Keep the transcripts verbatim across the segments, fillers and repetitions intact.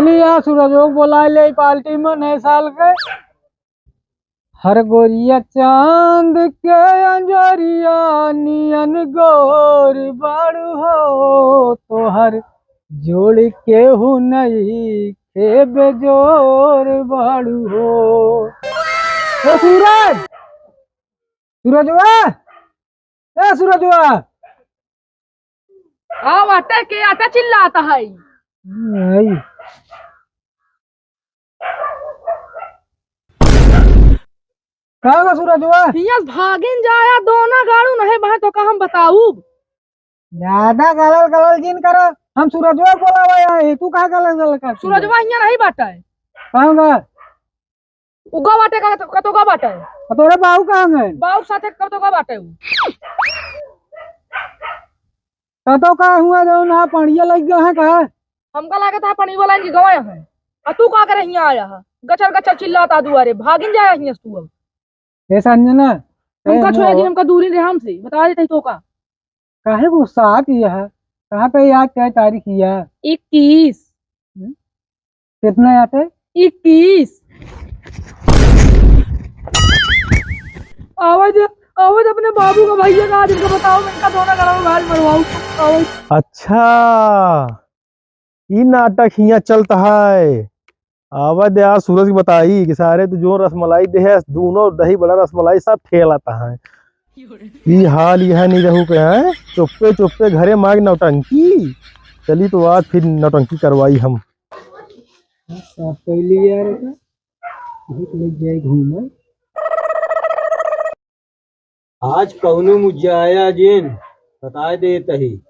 लिया सूरजो के बोलाइ ले पार्टी में नए साल के। हर गोरिया चांद के अंजोरिया नियन गोर बाड़ू हो, तोहर जोड़ केहू नइखे बेजोर बाड़ू हो। ए सूरज, सूरजवा, ए सूरजवा। हाँ, आटा के आटा चिल्लाता है। आई। का बा सूरजवा? हियाँ भागिन जाया, दोना गाड़ू नहीं बहे तो का हम बताऊब? ज्यादा गलल गलल जिन करो, हम सूरजवा बोलावा आए, तू का गलल गलल कर? सूरजवा हियाँ नहीं बाटा है। कहाँ बा? उगा बाटे का, कतो उगा बाटे? आ तोरे बाऊ कहाँ गए? बाऊ साथे कतो उगा बाटे उ। कतो का हुआ जो ना पड़िया लग गया है का? हमका लागत है पनिया लाइन के गवाया है। आ तू का करे हियाँ आया है? गचर गचर चिल्लाता दुआरे, भागिन जाया हियाँ से तू अब। ए संजना, हमका ए छोड़ा मोह- दिन, हमका दूरी रहे हमसे, बता देते ही तो का। काहे गुस्सा आती है? कहाँ पे याद क्या तारीख है? इक्कीस। हम्म? कितना याद है? इक्कीस। आवाज, आवाज अपने बाबू का भैया का आज इनका बताओ, मैं इनका दोनों गला में गाल मरवाऊँ। आवाज। अच्छा, ई नाटक हियाँ चलत है। आवा दे, आज सूरज के बताई कि सारे तू जो रसमलाई दे है, दूनो दही बड़ा रसमलाई सब ठेलत है। ई हाल यह नहीं रहू के हैं, चुप्पे चुप्पे घरे मांग नौटंकी। चली तो आज फिर नौटंकी करवाई हम। साफ कैली यार, एका भूख लग जाए घूमे। आज कौनो मुझे आया जेन, बताए देत ही,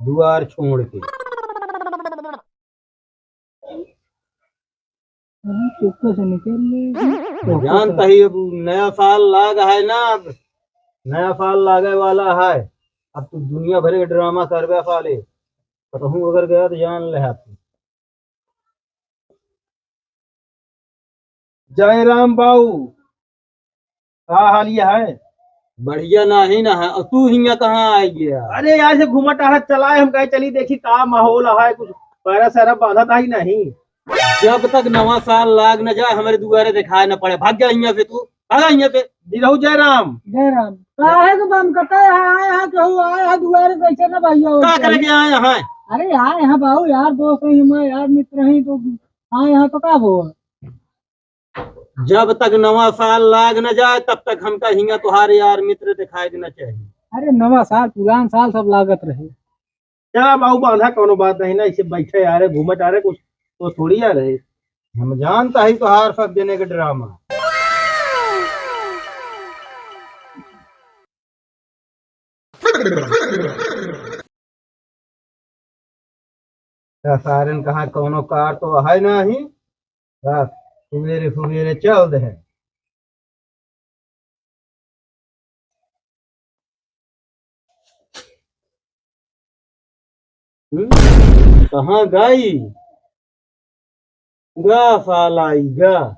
दुआर छोड़ के। अरे, चुप्पे से निकल ले। जानता ही, अब नया साल लाग है ना, अब नया साल लागे वाला है। अब तू दुनिया भर के ड्रामा करबे साले, कतहूँ अगर गया तो जान ले हाथ। जय राम बाऊ, का हाल ये है? बढ़िया नाही ना है। और तू हियाँ कहाँ आ गया? अरे यार, से घूमत टहलत चला है, हम कहे चली देखी का माहौल है, कुछ पैरा सैरा बांधत है नहीं। जब तक नवा साल लाग न जाए, हमरे दुआरे दिखाए न पड़े। भाग जा हियाँ से तू, भागा हियाँ से। जी रहू जय राम। जय राम। काहे के बम कटे है, आए है केहू, आए है दुआरे कैसे ना भैया का करे के आए हैं? अरे आए हैं बाऊ, यार दोस्त ही मैं, यार मित्र ही तो आए हैं तो का बोल? जब तक नवा साल लाग न जाए, तब तक हमका हियाँ तोहार यार मित्र दिखाए के न चाही। अरे नवा साल, पुरान साल सब लागत रहे। चला बाऊ बांधा, कौनो बात नहीं ना, इसे बैठे आ रहे, घूमत आ रहे, कुछ तो थोड़ी आ रहे। हम जानता ही तोहार सब जने के ड्रामा। सारन कहाँ कौनो कार तो है नाही, बस सुबेरे सुबेरे चल दे। हम्म? कहाँ गई? गा साला ई गा।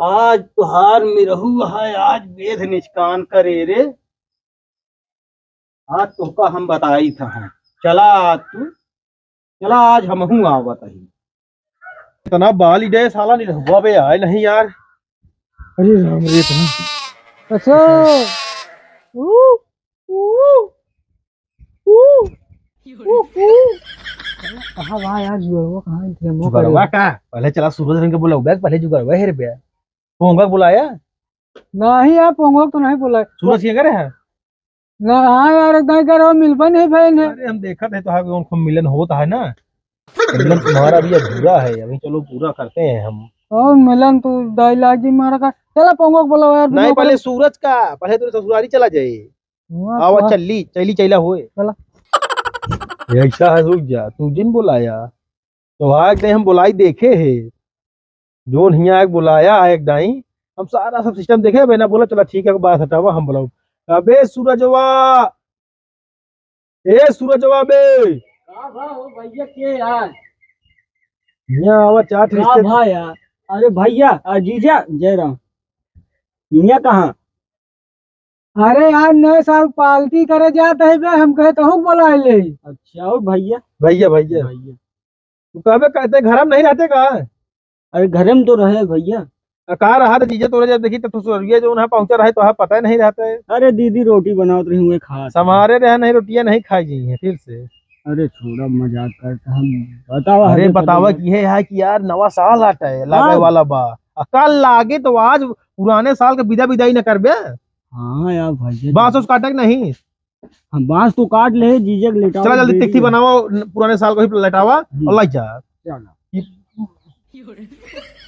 आज तुहार मिरहू है, आज बेध निचकान करे रे। आज तोहका हम बताई था, चला आज तू, चला आज हमहू आवत ही। इतना बाल इडे साला निरहुआ बे आए नहीं यार। अरे राम रे, इतना अच्छा। ऊ, ऊ, ऊ, ऊ, ऊ। कहाँ बा यार जुअरवा, कहाँ है जुअरवा? जुअरवा का? पहले चला सूरज रंग के बोला, बैग पहले जुअरवा है रे बे। पोंगा बुलाया? नहीं यार, पोंगा तो नहीं बुलाया। सूरज के घर है? ना, हाँ यार, एक दाई करो, मिलबे नहीं भइल है। अरे, हम देखत है तो हाँ, कौन खूब मिलन होत है ना। मिलन तुम्हारा भी अधूरा है, अभी चलो पूरा करते हैं हम। और मिलन तू दाई लागी मारा का। चला पोंगो को बुलाओ यार, नहीं, बिना पहले सूरज का, पहले तेरे ससुरारी चला जाए। हाँ, आवा तो चल्ली, चली चला होए। चला। ऐसा है, रुक जा, तू जिन बुलाया। तो आज नहीं हम बुलाई देखे है। जोन हियाँ एक बुलाया है एक दाई, हम सारा सब सिस्टम देखे, मैंने बोला, "चला ठीक है, बात हटावा, हम बुलाओ।" अबे सूरजवा, ए सूरजवा बे। का भा हो भैया के यार? हियाँ आवा, चाट का रिश्ते भा यार? अरे भैया, आ जीजा, जय राम। हियाँ कहाँ? अरे यार, नए साल पार्टी करे जात है बे, हम कहे तहूँ बोला ले। अच्छा, और भैया? भैया, भैया। भैया। तू कहबे कहते घर में नहीं रहते का? अरे घरे में तो रहे भइया। आ, का रहा था जीजा तोरे जब देखी तो ससुररिया जो उन्हा पहुँचा रहे तो पता ही नहीं रहता है। अरे दीदी रोटी बनावत रही हुए खा। समारे रहे नहीं रोटियां नहीं खाई जाई है फिर से। अरे छोड़ा मजाक करता हम। बतावा अरे हमें बतावा कभी कि ये है कि यार नवा साल आटा है लागे हाँ। वाला बा। आ, कल लागे तो आज पुराने साल के विदा विदाई न करबे। हाँ यार भइया। बांस उस काटे के नहीं। हम बांस तो काट ले, जीजा के लेटावा चला जल्दी दे तिकथी दिया। बनावा, न-, पुराने साल को ही लेटावा हम्म। और लाई जा। चला।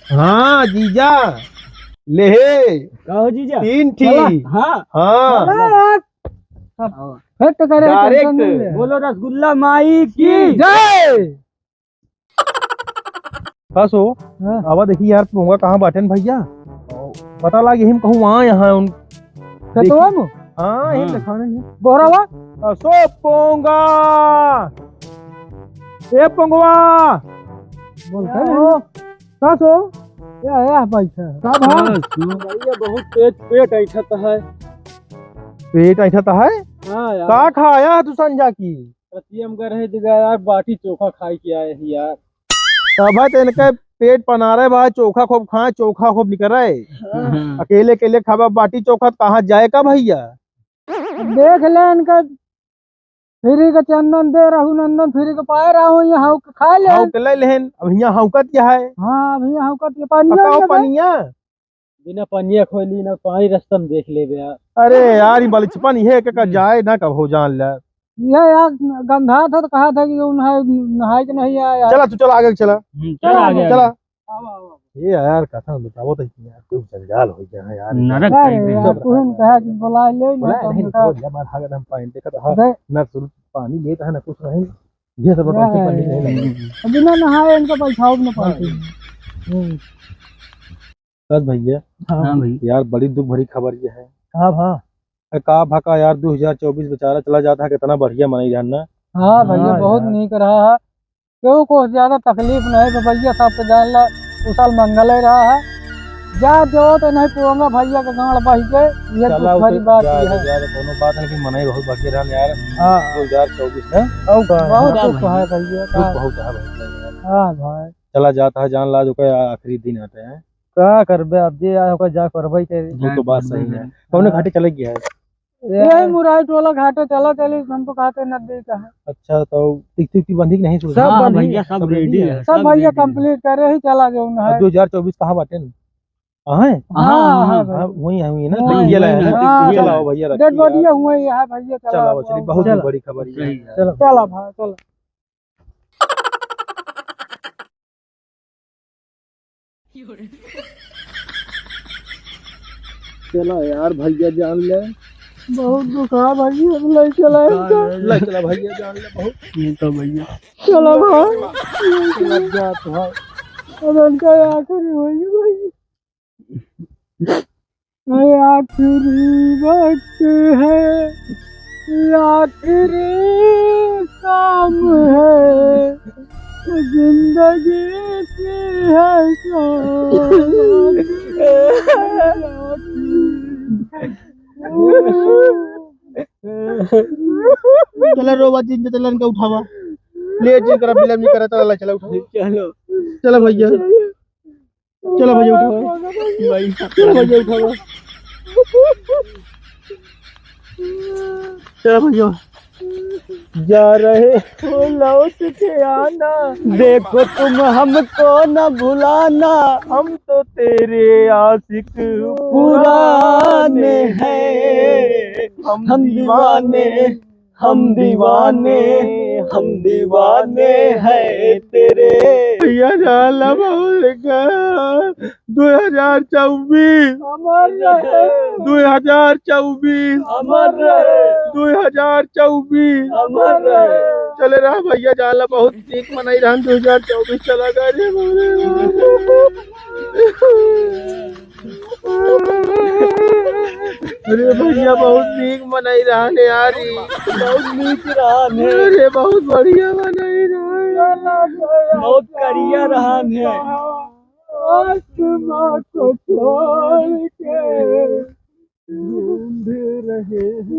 हाँ, जीजा, ले हे। का हो जीजा? तीन ठी। चला, हाँ। हाँ। चला यार। सब फिट करे, direct। Tension नहीं ले। बोलो रसगुल्ला माई की। जय। का सो? हाँ। आवा देखी यार, पोंगा कहाँ बाटेन भइया? पता लागे हम कहूँ वहाँ यहाँ उन खेतवा में? हाँ, यही हाँ। देखाने में। बोहरावा? असो पोंगा। ए पोंगवा। बोल, का हो? का सो? या, या, बैठा। का भा? हाँ, सो। भइया, बहुत तेज पेट ऐठत है। पेट ऐठत है? हाँ यार। का खाया है तू संझा की? रतिया में गए रहे जगह यार, बाटी चोखा खाए के आए ही यार। तब है तो इनके पेट पनारे बा, चोखा खूब खाए, चोखा खूब निकरे। हाँ। अकेले अकेले खाबा बाटी चोखा, तो कहाँ जाए का भइया? देख ले इनका, फ्री के चंदन दे रहू नंदन, फ्री के पाए रहू, यहाँ के खा ले। हाँ, के ले लेहन, अब यहाँ हौकत क्या है? हाँ, अब यहाँ हौकत ये पानी बताओ, है। पनिया? बिना पनिया खोली ना पानी रास्ता में देख लेबे यार। अरे यार, ई बलिचपन इहे के का हम्म। जाए ना कब हो जान ले। ये यार गंधा था तो कहा था कि जो नहाए, नहाए के नहीं आया यार। चला तू, चला आगे चला। हम्म, चला आगे, चला। आगे। आवा, आवा। ये यार कथा बताओ तो यार, कुछ जंजाल हो गया है यार। नरक अरे टाइप यार, है। तू हम कहा कि बुला ले ना बुला तो नहीं, उनका तो जब हमारा हम पानी देखा तो हाँ, अबे। ना सुन पानी लेता है ना कुछ नहीं। ये सब यार, बलिचपन नहीं लगता। बिना नहाए इनका बैठाओ ना हाँ। पानी। हम्म। बस भइया। हाँ। हाँ भइया। यार, बड़ी दुख भरी खबर ये है। का भा? अरे का भा का यार, दो हज़ार चउबीस बेचारा चला जाता है, कितना बढ़िया मनई रहन ना। हाँ भइया, हाँ बहुत यार। नीक रहा है। केहू को ज्यादा तकलीफ नहीं बा भइया, सबके जान ला, उ साल मंगल ही रहा है। जा जो तो नहीं पोंगा भइया के गांड बह गए, ये चला दुख भरी उसे बात जा, ये है। जा, कोनो बात नहीं, मनई बहुत बढ़िया रहन यार। हाँ। दो हज़ार चउबीस है। और का? बहुत हाँ दुख भइया। है भइया, दुख का? बहुत है भइया यार। हाँ भाई। चला जाता है, जान ला, जो का आखिरी दिन आते हैं। का करबे अब, जे आए ओकर जा करबे करे। वो तो बात सही है। कौने हाँ। घाटे चले गया है? यही मुरारी टोला घाटे चला चली, हम तो कहते नदी का है। अच्छा, तो तिकती उकती बंधी कि नहीं? सब हाँ बंधी। भइया, सब सब ready ready है, है, सब सब भइया ready है। Complete करे ही चला जाऊ ना अब है। दो हज़ार चउबीस कहाँ बाटे न? कहाँ है? हाँ, हाँ, हाँ, हाँ, भाई। वहीं है, वहीं है ना? हाँ, तिकतिया लाया है ना? हाँ, चला हाँ। आओ भइया, रखिए Dead body यार। हुआ ही है भइया, चला चला आओ, आओ, चलिए, बहुत चला। बड़ी खबर है। चला। चला भाई, चला। चला यार, भइया जान ले। बहुत दुख है भइया, अब ले चला इनका। ले चला भइया जान ले, बहुत। ये तो भइया। चला भाई। चला जात भाई। अब इनका आखिरी होई भाई। आखिरी वक्त है, आखिरी काम है, जिंदगी की है सौगात। चला रोवा जिन, चला इनका उठावा, ले जिन करा, बिलम नहीं करा, चला, चला उठा, चलो। चला भइया। चला भइया उठावा। भइया। चला भइया उठावा। चला भइया। जा रहे हो लौट के आना, देखो तुम हमको न भुलाना, हम तो तेरे आशिक पुराने हैं, हम दीवाने। हम दीवाने, हम दीवाने हैं तेरे। भइया जान ला बहुत का, दो हज़ार चउबीस। अमर रहे। दो हज़ार चउबीस। अमर रहे। दो हज़ार चउबीस। अमर रहे। चले रहा भइया जान ला, बहुत नीक मनई रहन दो हज़ार चउबीस चला गए रे मोरे। अरे भइया, बहुत नीक मनई रहन यार ई। बहुत नीक रहन है। अरे बहुत बढ़िया मनई रहन। बहुत करिया रहन है। आसमां को छोड़ के ढूंढ रहे हैं।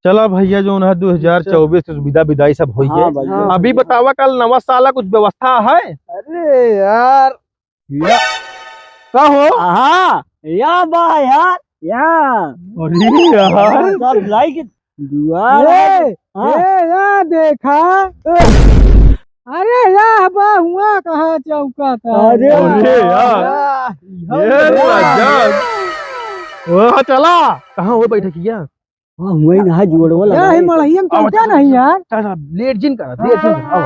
चला भइया, जौन है दो हजार चौबीस के विदा विदाई सब होई हाँ गए। भाई। हाँ। अभी बतावा, कल नवा साल कुछ व्यवस्था है? अरे यार, या। का हो? हाँ, या बा यार, या। अरे यार। सब लाई के दुआर ए, हाँ। ए, या देखा। अरे या बा हुआ कहाँ चौका था? अरे अरे यार। यार। ये राजा। ओ चला, कहाँ हो बैठक किया? हाँ, हुआ ही ना है, जोड़वा लगा है। मड़हिया में चलता नहीं यार। चल, चल, लेट जिन करा, लेट जिन करा, आओ।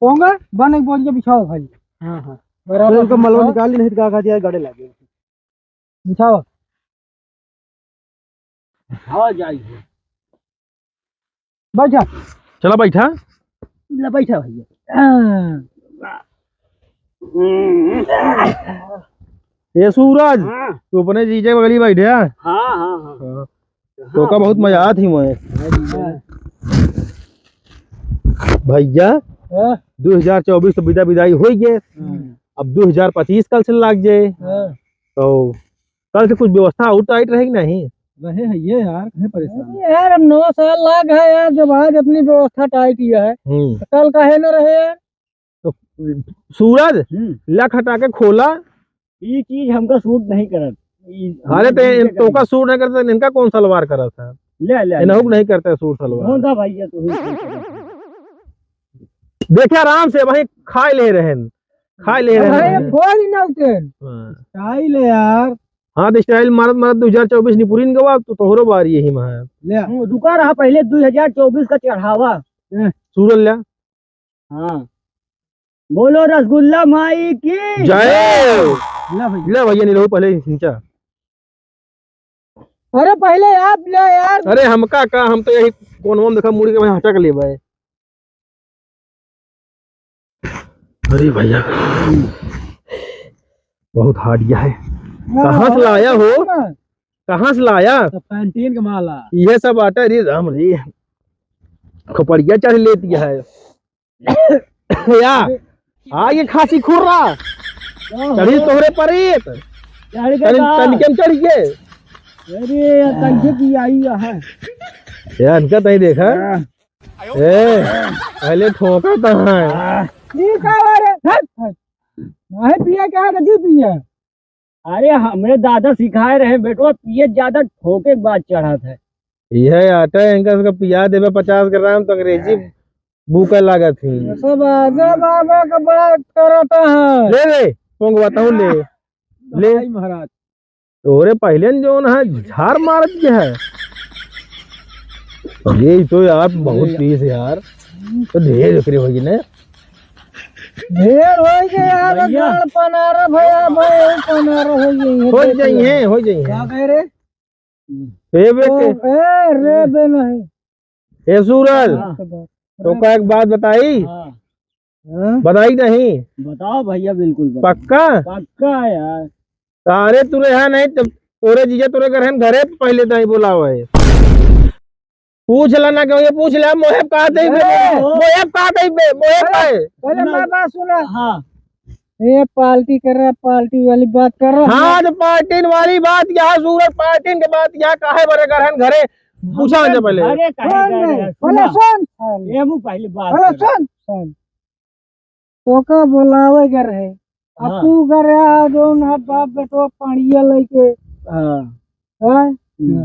पोंगा, बन एक बोरिया बिछाओ भाई। हाँ, हाँ। बराबर उनका मलवा बिछाओ। निकाल ली, नहीं तो का, का दिया, गड़े लागे। बिछाओ। हाँ, जाइए। बैठा। चला बैठा। ले बैठा भइया। हाँ। ए सूरज, हाँ। तू अपने जीजे के बगली बैठे है? हाँ, हाँ, हाँ। हाँ। हाँ, तोका बहुत भइया। मजा आत ही मोए। हाँ, भइया। भइया, हाँ। दो हजार चउबीस तो विदा विदाई होइ गए। हाँ। अब दो हजार पच्चीस कल से लाग जाए। हाँ। तो कल से कुछ व्यवस्था और टाइट रहे कि नहीं? रहे है ये यार, काहे परेशान? अरे यार, अब नवा साल लाग है यार, जब आज अपनी व्यवस्था टाइट ही है, हम्म। तो कल काहे न रहे यार? तो सूरज, हम्म। लक हटा के खोला। ई चीज हमका सूट नहीं करत। ई अरे हमका ते सूट इन-, नहीं तोका करत। सूट नहीं करता, इनका कौन सलवार करत है? ले, ले, इनहू ले। नहीं करता है सूट सलवार। कौन था भइया तू ही सूट करत है? देखे आराम से, वही खाए ले रहे हैं। खाए ले अब रहे भाई, हैं। अब बोल ही ना उठे। हाँ। स्टाइल है यार। हाँ, तो स्टाइल मारत मारत दो हजार चउबीस निपुरिन गवा, तो तोहरो बारी यही में है। ले। हम्म, रुका रहा, पहले दो हजार चउबीस का चढ़ावा। सूरज ले। हाँ। बोलो रसगुल्ला माई की जय। ले भइया। ले भइया, नहीं रहो, पहले खींचा। अरे पहले आप ले यार। अरे हमका का, हम तो यही कोनवा में देखा मुड़ के वहीं हटक लेबे। अरे भइया, बहुत हार्ड है। हाँ, कहाँ से लाया हो? ना। कहाँ से लाया? तो कैंटीन के माला। ये सब आटा रे राम रे, खोपड़िया चढ़ लेती है। या, आ ये खांसी खुर्रा। का हो? चढ़ी तोहरे परेत। चढ़ के तन-, का? तनिके में चढ़ के। अरे, या कैसे की आई है? यार, इनका तई देखा। हाँ। ए, पहले ठोका तो है। हाँ। ई का बा रे? हट, हट। नाहीं पिया क्या है, जी पिया। अरे, हमरे दादा सिखाए रहे, बेटवा, पिए ज्यादा ठोके के बाद चढ़त है। यह आटा है, इनका सबका पिया देबे पचास ग्राम, तो अंग्रेजी भूखे लागत ही। सब आजा बाबा का बात करता है। ले रे, पोंगवा तहू ले। ले। बताई महाराज। तोरे पहले न जौन है, झार मारत के है। ये तो यार बहुत अरे यार। तेज है यार। तो ढेर ओकरे होई ने। ढेर होई गए यार, भइया। गाड़ पनारा भइया, भाई, पनारा होई गई है, हो देख जाई लो। है, हो जाई है। का कहे रे? ए बे ओ, के। ए, रे बे नहीं। ए सूरज, हाँ। तोका एक बात बताई? हाँ। हाँ? बताई नहीं? बताओ भइया, बिल्कुल बताओ। पक्का? पक्का यार। तारे तू रहा नहीं तो तोरे जीजा तोरे घर हैं, घरे पे पहले ताई बोलावे। पूछ ला ना, क्यों ये पूछ ले, मोहे का दे बे, ए! मोहे का दे बे, मोहे का है? पहले ना। मैं बात सुना। हाँ। ये पार्टी कर रहा, पार्टी वाली बात कर रहा। हाँ, तो पार्टी वाली बात यहाँ, सूरज, पार्टी के बात यहाँ, काहे बरे घर हैं, घरे पूछा हमरे जा पहले। घरे काहे सुन जा रहे रे, हैं? पहले सुना। सुन। ये मुँह पहले बात पहले कर। सुन, सुन। तोका बोलावे गए रहे। अब हाँ। तू गए रहा, जौन है बाप बेटो पाड़िया लेके। हाँ। हाँ? हम्म।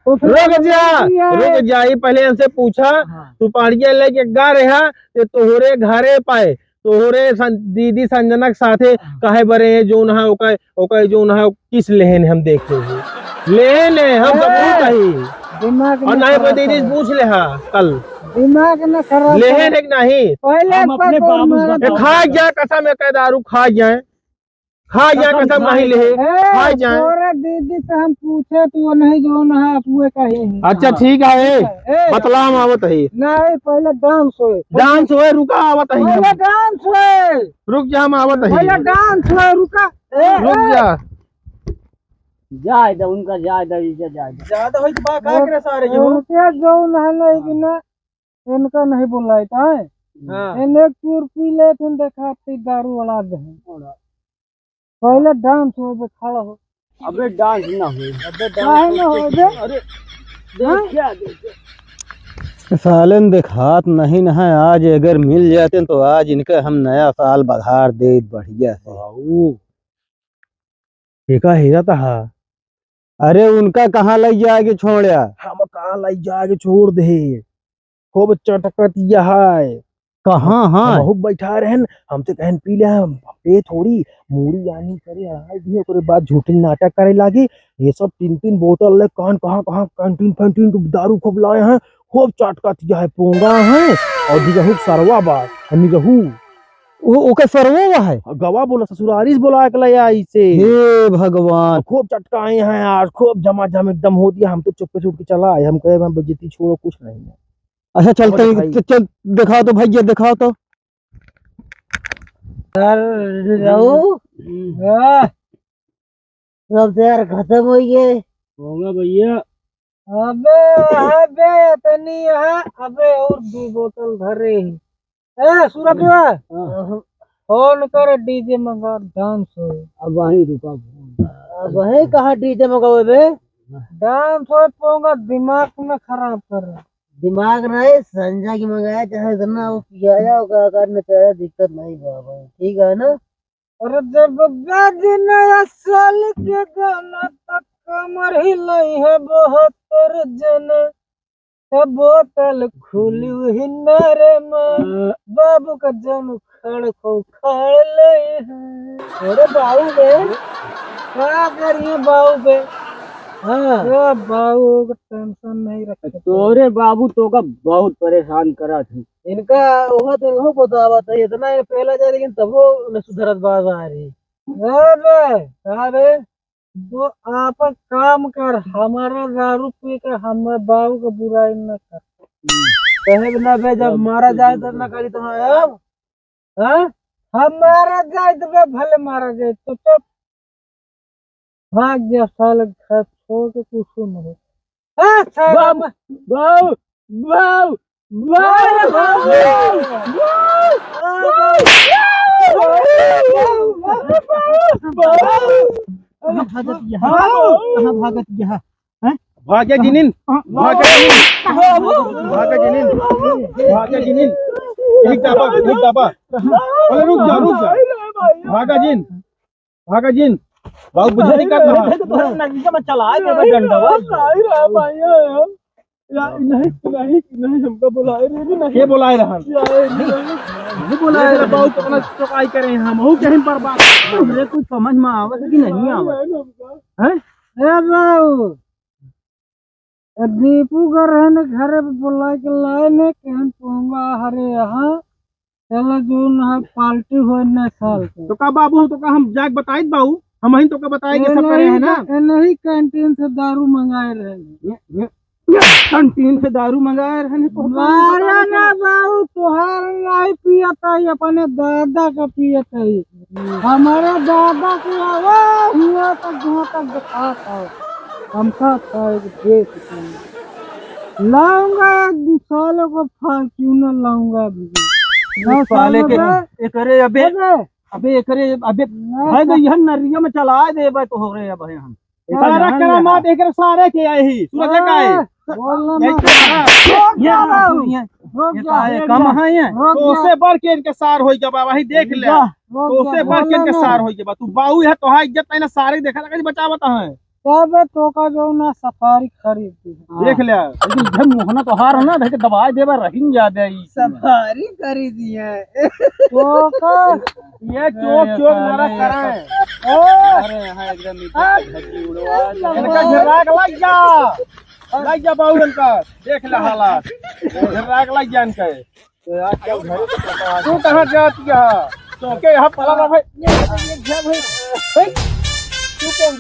तो फिर रुक जा, ये रुक जा, ये पहले इनसे पूछा, हाँ। तू पाड़िया लेके गा रहा, ये तोहरे घरे पाए, तोहरे सं-, दीदी संजना के साथे हाँ। काहे बरे हैं, जौन है ओका ओकर जौन है किस लेहन हम देखे ही। लेहन है, हम सब ए, कुछ कही। दिमाग और में ना ही कोई खराब दीदी करो। पूछ ले हा कल। दिमाग में खराब लेहन करो। है कि नहीं? पहले हम एक बार अपने बाबू मारा से ए, खा जा कसम, एक दारू खा जाए। खा जा कसम कसम खा नहीं ले। ए, खा जाए। तोरे दीदी से हम पूछे, तू नहीं जौन है, आप वो कही है। अच्छा, हाँ। ठीक है, ए, ठीक है, ए। बतला हम आवत है। नहीं, पहले डांस होए। डांस होए, रुका, आवत है हम। पहले डांस होए। रुक जा, हम आवत है। पहले डांस होए, रुका। ए, रुक ए। जा। जाए दे उनका, जाए दे, इज्जत जाए दे। ज्यादा होई तो बा का करे सारे जो? उनके जो ना है ना, हाँ। इनका नहीं बोलाइत है। हाँ। इन्हें चूर पी ले, तुम देखा, ती दारू उड़ा दे। पहले डांस होबे, खड़ा हो। अबे डांस ना होई। अबे काहे डांस ना होई बे? अरे हाँ? देखिया, देखिया। सालन देखात नहीं न है, आज अगर मिल जाते तो आज इनका हम नया साल बधार देत बढ़िया से। बाऊ। एका हेरत हा। अरे उनका कहाँ लइ जाए के छोड़्या? हम कहाँ लइ जाए के छोड़ दे? खूब चटकत यह है। कहाँ है? हमहू बैठा रहन, हमसे कहन पी ले, हम पे थोड़ी मूड़ी आनी करे, अढ़ाई दिए, ओकरे बाद झूठी नाटक करे लागी। ये सब तीन तीन बोतल ले, कौन कहाँ कहाँ कैंटीन फैंटीन के दारू खूब लाए हैं, खूब चटकत यह है, पोंगा है, और निरहू सरवा बा, निरहू। ओ, ओकर सरवा है? गवा बोला, ससुरारी से बोला के ले आई से। हे भगवान। खूब चटकाए हैं आज, खूब झमाझम एकदम हो दिया, हम तो चुप्पे से उठ के चला आए, हम कहे, "हम बेइज्जती छोड़ो, कुछ नहीं है।" अच्छा, चल, और तनी, दिखाई। च-, चल, दिखाओ तो भैया, दिखाओ तो। सर, रहू? हम्म। हाँ। सब जहर खत्म होइ गए। होगा भैया। अबे, अबे, तनी यहाँ, अबे, और दो बोतल धरे हैं। ए, सूरज बा, हाँ। फोन कर, डीजे मंगा, डांस हो। अब वहीं रुका फोन। अब वहीं कहाँ डीजे मंगावे बे? डांस हो पोंगा, दिमाग न खराब कर। दिमाग नहीं, संजय की मंगाया, चाहे इतना वो पियाया, ओका कर न चाहे, दिक्कत नहीं बा भाई, ठीक है ना? अरे जब बज नया साल के गाना, त कमर हिलाई है बहत्तर जना। ए बोतल खुली हुई ना रे माँ, बाबू का जन उखाड़ को उखाड़ ले हैं। अरे बाऊ बे, का करिए बाऊ बे? हाँ। ए बाऊ, टेंशन नहीं रखे। तोरे बाबू तो का बहुत परेशान करा थे। इनका वह तो इनको बतावा था, इतना ये पहला जाए, लेकिन तब वो न सुधरत बाज आ रही। ए बे, का बे? तो आपन काम कर, हमारा दारू पी के हमारे बाबू के बुराई न कर। कहे ना बे, जब मारा जाए तो न करी तो हम, हाँ? हम मारा जाए तो बे, भले मारा जाए तो चुप। भाग जा साले, घर छोड़ के कुछ न हो। हाँ, साले। बाबू, बाबू, बाबू, बाबू, बाबू, बाबू, बाबू, बाबू, बाबू। कहाँ भागत यहाँ? कहाँ भागत यहाँ? हैं? भाग्य जिनिन, हाँ। भाग्य जिनिन, भाग्य जिनिन, भाग्य जिनिन। एक दबा, एक दबा। अरे रुक जा, रुक जा। भाग्य जिन, भाग्य जिन। बाबू बुझे नहीं का कहा? नहीं, नहीं, नहीं, नहीं, मैं चला दे, मैं डंडवा। नहीं, नहीं, नहीं, नहीं, नहीं, हमका बुलाए रहे, नहीं। के बुलाए रहा? नहीं, नहीं। नहीं बुलाए रहा, बाबू तो अपना चौकाई करे हैं, हम हो कहीं पर बात। हमरे कुछ समझ में आवत कि नहीं आवत? हैं? ए बाबू, ए दीपू का रहने घरे पे बुला के लाए ने, कहन पोंगा हरे यहाँ, चलो जो ना पार्टी हो नए साल के। तो का बाबू, हम तो का हम जाके बताइत बाऊ, हम ही तो का बताएंगे, ए सब करे नहीं हैं ना। का-, ए नहीं कैंटीन से दारू मंगाए रहे। ये, ये, ये कैंटीन से दारू मंगाए रहे हैं, तो का मारा बताएंगे? ना बाऊ, तोहार नहीं पियत है, अपने दादा का पियत है। हमारे दादा के आवाज हुआ तक जहाँ तक दिखाता है, हमका था एक देश में। लाऊंगा एक दो सालों को Fortuner लाऊंगा अभी। नौ साले सालों के में एकरे अबे, अबे, अबे एकरे अबे ना भाई तो सा- यह नरिया में चला देबे तो हो रहे अब हम। सारा करामात एकरे सारे के आए ही। सूरज का है? बोलना ये मत। क्या है? रुक ये जा बाबू। ये, रुक ये जा। का है? कम है ये? रुक तो जा। उसे बढ़ के इनके सार होई गया बाबा, ही देख ले। रुक तो जा, उसे बढ़ के बोलना इनके मत। सार होई गया बा। तू बाऊ है, तोहार इज्जत है ना, सारे देखा था, कैसे बचावत है। तब तोका जो ना सफारी खरीद दी। देख ले। लेकिन जब मोहना तोहार है ना, देख दबाए देबा, रहिन जादे ई। सफारी खरीदी है। तोका ये चोक चोक मारा करा है। अरे यहाँ एकदम नीचे से धरती उड़वा दे। इनका झर्रा के लग जा। लग जा बाबू इनका। देख ले हालात। झर्रा के लग जा इनका। तो आज कल घर पे पता तू कहाँ जात गया? तो के यहाँ पला ना भाई। ये, ये, ये, ये भाई। भाई, तू कौन?